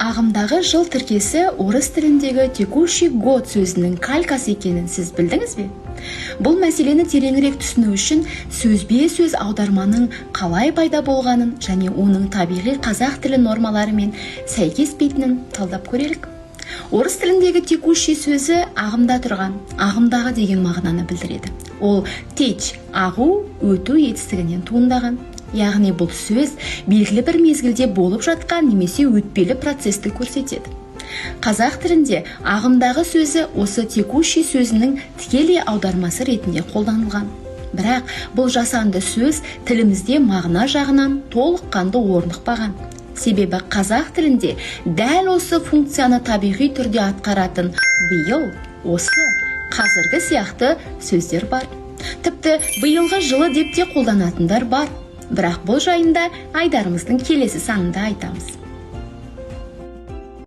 Ағымдағы жыл тіркесі орыс тіліндегі «текущий год» сөзінің калькасы екенін сіз білдіңіз бе? Бұл мәселені тереңірек түсіну үшін сөзбе-сөз аударманың қалай пайда болғанын және оның табиғи қазақ тілі нормаларымен сәйкеспейтінін талдап көрелік. Орыс тіліндегі «текущий» сөзі ағымда тұрған, ағымдағы деген мағынаны білдіреді. Ол «течь» – ағу, өту етістігінен туындаған. Яғни бұл сөз белгілі бір мезгілде болып жатқан немесе өтпелі процесті көрсетеді. Қазақ тілінде «ағымдағы» сөзі осы «текущий» сөзінің тікелей аудармасы ретінде қолданылған. Бірақ бұл жасанды сөз тілімізде мағына жағынан толыққанды орнықпаған. Себебі қазақ тілінде дәл осы функцияны табиғи түрде атқаратын «биыл», «осы», «қазіргі» сияқты сөздер бар. Тіпті «биылғы жылы» деп те қолданатындар бар. Бірақ бұл жайында айдарымыздың келесі санында айтамыз.